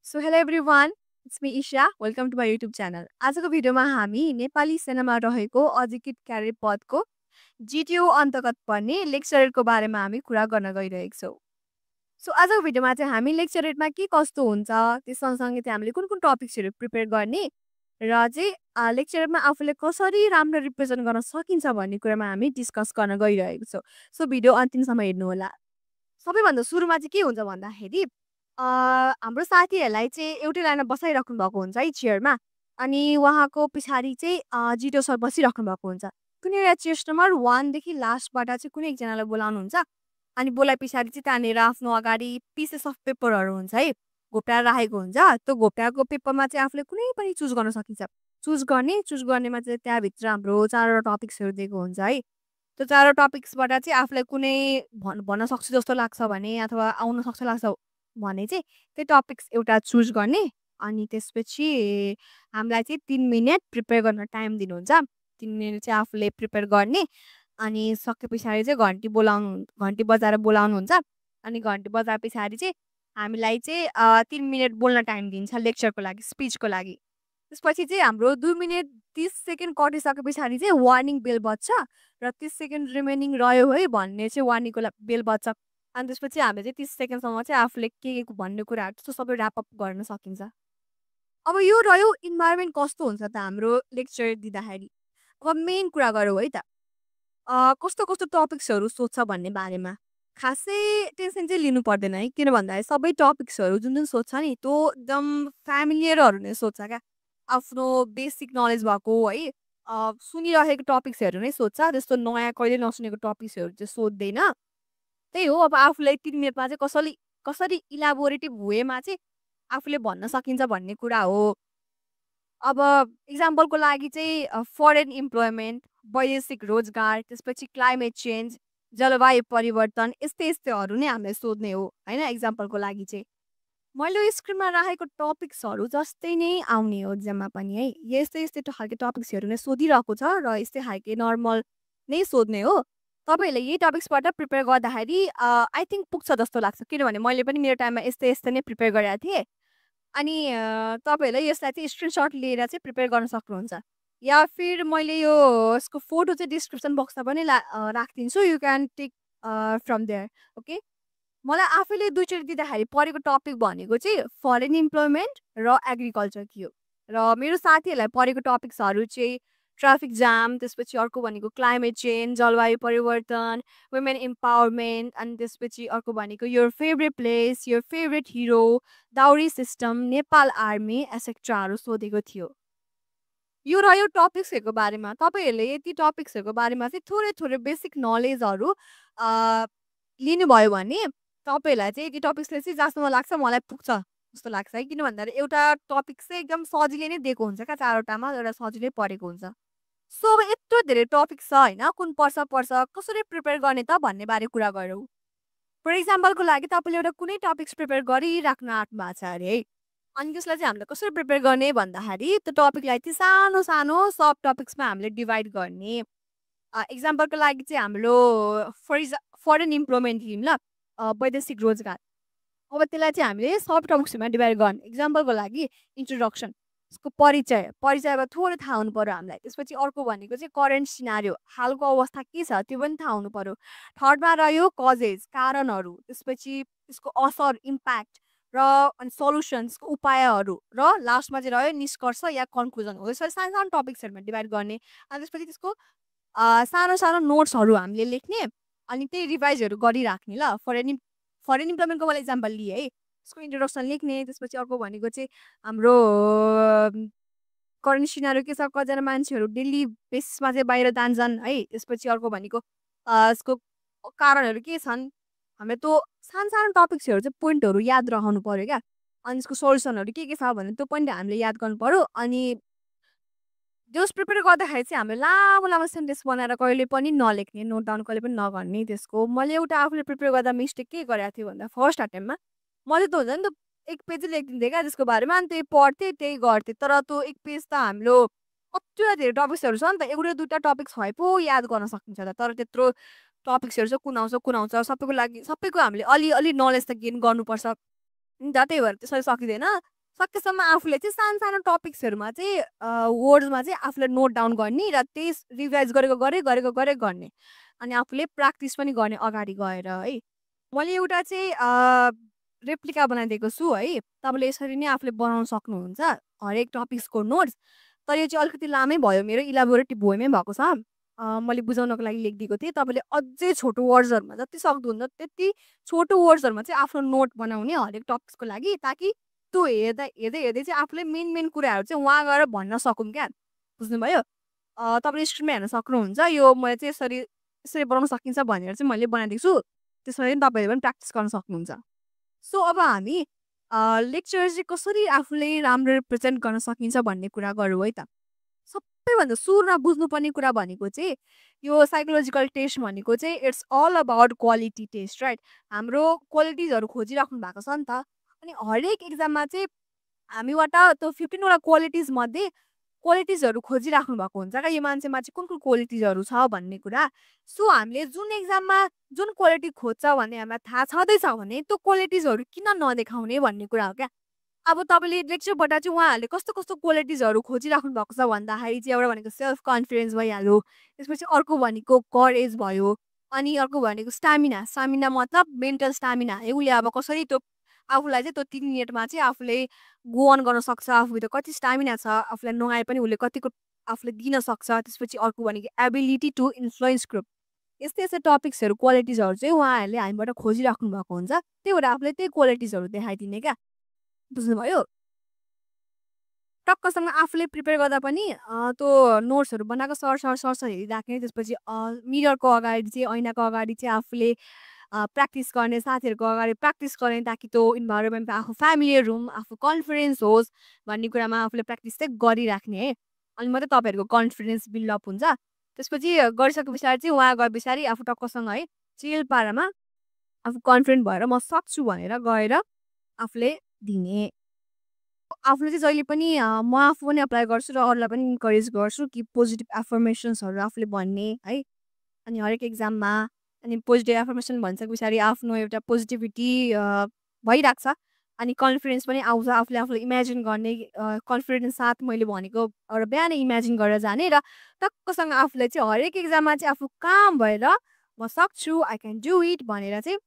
So hello everyone, it's me Isha. Welcome to my YouTube channel. आजको भिडियोमा हामी नेपाली सेनामा रहेको अधिकृत क्याडेट पदको जिटिओ अन्तर्गत पर्ने लेक्चरेटको बारेमा हामी कुरा गर्न गइरहेको छौँ। सो आजको भिडियोमा चाहिँ हामी लेक्चरेटमा के कस्तो हुन्छ, त्यस सँगसँगै चाहिँ हामीले कुन कुन टपिक्सहरू प्रिपेयर गर्ने र चाहिँ लेक्चरेटमा आफूले कसरी राम्रो रिप्रेजेन्ट गर्न सकिन्छ भन्ने कुरामा हामी डिस्कस गर्न गइरहेको छौँ। सो भिडियो अन्तिमसम्म हेर्नुहोला। सबैभन्दा सुरुमा चाहिँ के हुन्छ भन्दाखेरि हाम्रो साथीहरूलाई चाहिँ एउटै लाइनमा बसाइराख्नु भएको हुन्छ है चेयरमा। अनि उहाँको पछाडि चाहिँ जिटो सर बसिराख्नु भएको हुन्छ। कुनै एउटा चेस्ट नम्बर 1 देखि लास्टबाट चाहिँ कुनै एकजनालाई बोलाउनुहुन्छ। अनि बोलाए पछाडि चाहिँ त्यहाँनिर आफ्नो अगाडि पिसेस अफ पेपरहरू हुन्छ है, घोप्टाएर राखेको हुन्छ। त्यो घोप्टाएको पेपरमा चाहिँ आफूले कुनै पनि चुज गर्न सकिन्छ। चुज गर्नेमा चाहिँ त्यहाँभित्र हाम्रो 4वटा टपिक्सहरू दिएको हुन्छ है। त्यो 4वटा टपिक्सबाट चाहिँ आफूलाई कुनै भन्न सक्छु जस्तो लाग्छ भने अथवा आउन सक्छ लाग्छ भने चाहिँ त्यो टपिक्स एउटा चुज गर्ने। अनि त्यसपछि हामीलाई चाहिँ 3 मिनेट प्रिपेयर गर्न टाइम दिनुहुन्छ। 3 मिनेट चाहिँ आफूले प्रिपेयर गर्ने। अनि सके पछाडि चाहिँ घन्टी बजाएर बोलाउनुहुन्छ। अनि घन्टी बजाए पछाडि चाहिँ हामीलाई चाहिँ 3 मिनेट बोल्न टाइम दिन्छ लेक्चरको लागि, स्पिचको लागि। त्यसपछि चाहिँ हाम्रो 2 मिनेट 30 सेकेन्ड कटिसके पछाडि चाहिँ वार्निङ बेल बज्छ र 30 सेकेन्ड रिमेनिङ रह्यो है भन्ने चाहिँ वार्निङको बेल बज्छ। अनि त्यसपछि हामीले चाहिँ 30 सेकेन्डसम्म चाहिँ आफूले के भन्ने कुराहरू त्यस्तो सबै ऱ्यापअप गर्न सकिन्छ। अब यो रह्यो इन्भाइरोमेन्ट कस्तो हुन्छ त हाम्रो लेक्चर दिँदाखेरि। अब मेन कुरा गरौँ है त। कस्तो कस्तो टपिक्सहरू सोध्छ भन्ने बारेमा। खासै टेन्सन चाहिँ लिनु पर्दैन है, किन भन्दाखेरि सबै टपिक्सहरू जुन जुन सोध्छ नि त्यो एकदम फ्यामिलियरहरू नै सोध्छ क्या। आफ्नो बेसिक नलेज भएको है, सुनिरहेको टपिक्सहरू नै सोध्छ। त्यस्तो नयाँ कहिले नसुनेको टपिक्सहरू चाहिँ सोध्दैन। त्यही हो, अब आफूलाई 3 मिनेटमा चाहिँ कसरी कसरी इलाबोरेटिभ वेमा चाहिँ आफूले भन्न सकिन्छ भन्ने कुरा हो। अब इक्जाम्पलको लागि चाहिँ फरेन इम्प्लोइमेन्ट, वैदेशिक रोजगार, त्यसपछि क्लाइमेट चेन्ज, जलवायु परिवर्तन यस्तैहरू नै हामीलाई सोध्ने हो होइन। इक्जाम्पलको लागि चाहिँ मैले यो स्क्रिनमा राखेको टपिक्सहरू जस्तै नै आउने हो एक्जाममा पनि है। यस्तै यस्तै खालको टपिक्सहरू नै सोधिरहेको छ र यस्तै खालके नर्मल नै सोध्ने हो। तपाईँहरूले यही टपिक्सबाट प्रिपेयर गर्दाखेरि आई थिङ्क पुग्छ जस्तो लाग्छ, किनभने मैले पनि मेरो टाइममा यस्तै यस्तै नै प्रिपेयर गरेको थिएँ। अनि तपाईँहरूले यसलाई चाहिँ स्क्रिनसट लिएर चाहिँ प्रिपेयर गर्न सक्नुहुन्छ। या फिर मैले यो यसको फोटो चाहिँ डिस्क्रिप्सन बक्समा पनि राखिदिन्छु। You can take from there. Okay, मलाई आफैले दुईचोटि दिँदाखेरि परेको टपिक भनेको चाहिँ फरेन इम्प्लोइमेन्ट र एग्रिकल्चर थियो। र मेरो साथीहरूलाई परेको टपिक्सहरू चाहिँ ट्राफिक जाम, त्यसपछि अर्को भनेको क्लाइमेट चेन्ज, जलवायु परिवर्तन, वुमेन इम्पावरमेन्ट, अनि त्यसपछि अर्को भनेको your favourite place, your favourite hero, dowry system, Nepal army एसेक्ट्राहरू सोधेको थियो। यो रह्यो टपिक्सहरूको बारेमा। तपाईँहरूले यति टपिक्सहरूको बारेमा चाहिँ थोरै थोरै बेसिक नलेजहरू लिनुभयो भने तपाईँहरूलाई चाहिँ यति टपिक्सले चाहिँ जहाँसम्म लाग्छ मलाई पुग्छ जस्तो लाग्छ है। किन भन्दाखेरि एउटा टपिक चाहिँ एकदम सजिलै नै दिएको हुन्छ क्या, 4वटामा एउटा सजिलै परेको हुन्छ। सो अब यत्रो धेरै टपिक छ होइन, कुन पर्छ कसरी प्रिपेयर गर्ने त भन्ने बारे कुरा गरौँ। फर इक्जाम्पलको लागि तपाईँले एउटा कुनै टपिक्स प्रिपेयर गरिराख्नु आँट्नु भएको छ अरे है। अनि त्यसलाई चाहिँ हामीले कसरी प्रिपेयर गर्ने भन्दाखेरि त्यो टपिकलाई चाहिँ सानो सानो सब टपिक्समा हामीले डिभाइड गर्ने। इक्जाम्पलको लागि चाहिँ हाम्रो फरेन इम्प्लोइमेन्ट लियौँ ल, वैदेशिक रोजगार। अब त्यसलाई चाहिँ हामीले सब टपिक्समा डिभाइड गर्ने। इक्जाम्पलको लागि इन्ट्रोडक्सन, यसको परिचयमा थोरै थाहा हुनु पर्यो हामीलाई। त्यसपछि अर्को भनेको चाहिँ करेन्ट सिनारियो, हालको अवस्था के छ त्यो पनि थाहा हुनु पर्यो। थर्डमा रह्यो कजेज, कारणहरू, त्यसपछि त्यसको असर, इम्प्याक्ट र अनि सल्युसन्सको उपायहरू, र लास्टमा चाहिँ रह्यो निष्कर्ष या कन्क्लुजन हो। यसरी सानो सानो टपिक्सहरूमा डिभाइड गर्ने। अनि त्यसपछि त्यसको सानो सानो नोट्सहरू हामीले लेख्ने अनि त्यही रिभाइजहरू गरिराख्ने ल। फरेन इम्प्लोइमेन्टको मैले इक्जाम्पल लिएँ है। त्यसको इन्ट्रोडक्सन लेख्ने। त्यसपछि अर्को भनेको चाहिँ हाम्रो करेन्ट सिनारियो के छ, कतिजना मान्छेहरू डेली बेसिसमा चाहिँ बाहिर जान्छन् है। त्यसपछि अर्को भनेको यसको कारणहरू के छन्। हामीले त्यो सानो सानो टपिक्सहरू चाहिँ पोइन्टहरू याद रहनु पर्यो क्या। अनि यसको सल्युसनहरू के छ भने त्यो पनि हामीले याद गर्नु पर्यो। अनि जस प्रिपेयर गर्दाखेरि चाहिँ हामीले लामो लामो सेन्टेन्स बनाएर कहिले पनि नलेख्ने, नोट डाउन कहिले पनि नगर्ने। त्यसको मैले एउटा आफूले प्रिपेयर गर्दा मिस्टेक के गरेको थियो भन्दा फर्स्ट अटेम्पमा मैले त हुन्छ नि त एक पेजै लेखिदिन्थेँ क्या त्यसको बारेमा। अनि त्यही पढ्थेँ त्यही गर्थेँ। तर त्यो एक पेज त हाम्रो कतिवटा धेरै टपिक्सहरू छ नि त, एउटा दुईवटा टपिक्स भए पो याद गर्न सकिन्छ त। तर त्यत्रो टपिक्सहरू चाहिँ कुन आउँछ सबैको लागि, सबैको हामीले अलि अलि नलेज त गेन गर्नुपर्छ नि त। त्यही भएर त्यसरी सकिँदैन। सकेसम्म आफूले चाहिँ सानो टपिक्सहरूमा चाहिँ वर्ड्समा चाहिँ आफूले नोट डाउन गर्ने र त्यही रिभाइज गरेको गर्ने अनि आफूले प्र्याक्टिस पनि गर्ने अगाडि गएर है। मैले एउटा चाहिँ रेप्लिका बनाइदिएको छु है। तपाईँले यसरी नै आफूले बनाउन सक्नुहुन्छ हरेक टपिक्सको नोट्स। तर यो चाहिँ अलिकति लामै भयो, मेरो इलाबोरेटिभ वेमै भएको छ। मैले बुझाउनको लागि लेखिदिएको थिएँ। तपाईँले अझै छोटो वर्ड्सहरूमा जति सक्नुहुन्छ त्यति छोटो वर्ड्सहरूमा चाहिँ आफ्नो नोट बनाउने हरेक टपिक्सको लागि, ताकि त्यो हेर्दै चाहिँ आफूले मेन कुराहरू चाहिँ वहाँ गएर भन्न सकौँ क्या। बुझ्नुभयो? तपाईँले स्क्रिनमा हेर्न सक्नुहुन्छ। यो मैले चाहिँ यसरी यसरी बनाउन सकिन्छ भनेर चाहिँ मैले बनाइदिएको छु। त्यसरी तपाईँहरूले पनि प्र्याक्टिस गर्न सक्नुहुन्छ। सो अब हामी लेक्चर चाहिँ कसरी आफूले राम्रो रिप्रेजेन्ट गर्न सकिन्छ भन्ने कुरा गरौँ है त। सबैभन्दा सुरुमा बुझ्नुपर्ने कुरा भनेको चाहिँ यो साइकोलोजिकल टेस्ट भनेको चाहिँ it's all about quality test, right? हाम्रो क्वालिटिजहरू खोजिराख्नु भएको छ नि त। अनि हरेक एक्जाममा चाहिँ हामीबाट त्यो 15वटा क्वालिटिजमध्ये क्वालिटिजहरू खोजिराख्नु भएको हुन्छ क्या, यो मान्छेमा चाहिँ कुन क्वालिटिजहरू छ भन्ने कुरा। सो हामीले जुन एक्जाममा जुन क्वालिटी खोज्छ भन्ने हामीलाई थाहा छँदैछ भने त्यो क्वालिटिजहरू किन नदेखाउने भन्ने कुरा हो क्या। अब तपाईँले लेक्चरबाट चाहिँ उहाँहरूले कस्तो कस्तो क्वालिटिजहरू खोजिराख्नु भएको छ भन्दाखेरि चाहिँ एउटा भनेको सेल्फ कन्फिडेन्स भइहाल्यो, त्यसपछि अर्को भनेको करेज भयो, अनि अर्को भनेको स्टामिना मतलब मेन्टल स्टामिना है। उसले अब कसरी त्यो आफूलाई चाहिँ त्यो 3 मिनटमा चाहिँ आफूले गो अन गर्न सक्छ, आफूभित्र कति स्टामिना छ, आफूलाई नुहाए पनि उसले कतिको आफूले दिन सक्छ। त्यसपछि अर्को भनेको एबिलिटी टु इन्फ्लुएन्स ग्रुप। यस्तै टपिक्सहरू क्वालिटिजहरू चाहिँ उहाँहरूले हामीबाट खोजिराख्नु भएको हुन्छ। त्यही भएर आफूले त्यही क्वालिटिजहरू देखाइदिने क्या। बुझ्नुभयो? टक्कसँग आफूले प्रिपेयर गर्दा पनि त्यो नोट्सहरू बनाएको सरसर हेरिराख्ने। त्यसपछि मिररको अगाडि चाहिँ ऐनाको अगाडि चाहिँ आफूले प्र्याक्टिस गर्ने, साथीहरूको अगाडि प्र्याक्टिस गर्ने, ताकि त्यो इन्भाइरोमेन्टमा आफू फ्यामिलियर होस्, आफू कन्फिडेन्स होस् भन्ने कुरामा आफूले प्र्याक्टिस चाहिँ गरिराख्ने है। अनि मात्रै तपाईँहरूको कन्फिडेन्स बिल्डअप हुन्छ। त्यसपछि गरिसके पछाडि चाहिँ वहाँ गए पछाडि आफू टक्कसँग है चिल पारामा आफू कन्फिडेन्ट भएर म सक्छु भनेर गएर आफूले दिने। आफूले चाहिँ जहिले पनि म आफू पनि एप्लाई गर्छु र अरूलाई पनि इन्करेज गर्छु कि पोजिटिभ एफर्मेसन्सहरू आफूले भन्ने है। अनि हरेक एक्जाममा अनि पोजिटिभ एफर्मेसन भनिसके पछाडि आफ्नो एउटा पोजिटिभिटी भइरहेको छ। अनि कन्फिडेन्स पनि आउँछ, आफूले आफूले इमेजिन गर्ने कन्फिडेन्स साथ मैले भनेको एउटा बिहानै इमेजिन गरेर जाने र टक्कसँग आफूले चाहिँ हरेक एक्जाममा चाहिँ आफू काम भएर म सक्छु, आई क्यान डु इट भनेर चाहिँ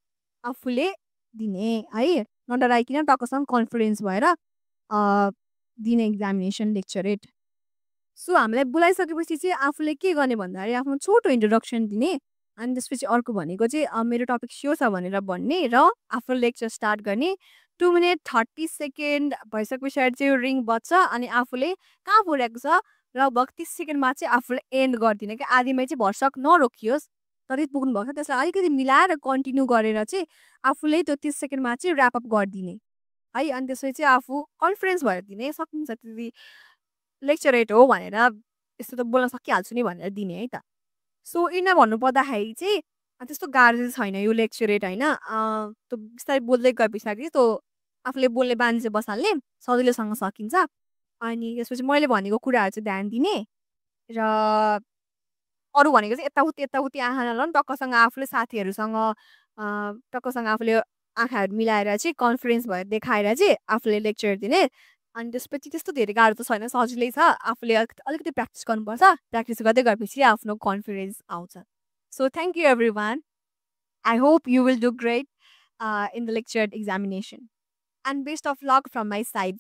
आफूले दिने है। नडराइकन टक्कसँग कन्फिडेन्स भएर दिने एक्जामिनेसन लेक्चरेट। सो हामीलाई बोलाइसकेपछि चाहिँ आफूले के गर्ने भन्दाखेरि आफ्नो छोटो इन्ट्रोडक्सन दिने। अनि त्यसपछि अर्को भनेको चाहिँ मेरो टपिक यो छ भनेर भन्ने र आफ्नो लेक्चर स्टार्ट गर्ने। 2 मिनट 30 सेकेन्ड भइसके पछाडि चाहिँ रिङ बज्छ अनि आफूले कहाँ पुगेको छ लगभग 30 सेकेन्डमा चाहिँ आफूले एन्ड गरिदिने क्या। आधीमै चाहिँ भरसक नरोकियोस्, तरै पुग्नुभएको छ त्यसलाई अलिकति मिलाएर कन्टिन्यू गरेर चाहिँ आफूले त्यो 30 सेकेन्डमा चाहिँ ऱ्यापअप गरिदिने है। अनि त्यसपछि चाहिँ आफू कन्फिडेन्स भएर दिने, सकिन्छ त्यति लेक्चरेट हो भनेर यस्तो त बोल्न सकिहाल्छु नि भनेर दिने है त। सो यिनीहरू भन्नुपर्दाखेरि चाहिँ त्यस्तो गाह्रो चाहिँ छैन यो लेक्चरेट होइन। त्यो बिस्तारै बोल्दै गए पछाडि त्यो आफूले बोल्ने बानी चाहिँ बसाल्ने सजिलोसँग सकिन्छ। अनि त्यसपछि मैले भनेको कुराहरू चाहिँ ध्यान दिने र अरू भनेको चाहिँ यताउति आँखा नलाउनु, टक्कसँग आफूले साथीहरूसँग टक्कसँग आफूले आँखाहरू मिलाएर चाहिँ कन्फिडेन्स भएर देखाएर चाहिँ आफूले लेक्चर दिने। अनि त्यसपछि त्यस्तो धेरै गाह्रो त छैन, सजिलै छ। आफूले अलिकति प्र्याक्टिस गर्नुपर्छ, प्र्याक्टिस गर्दै गएपछि आफ्नो कन्फिडेन्स आउँछ। So thank you everyone. I hope you will do great in the lecture examination. And best of luck from my side.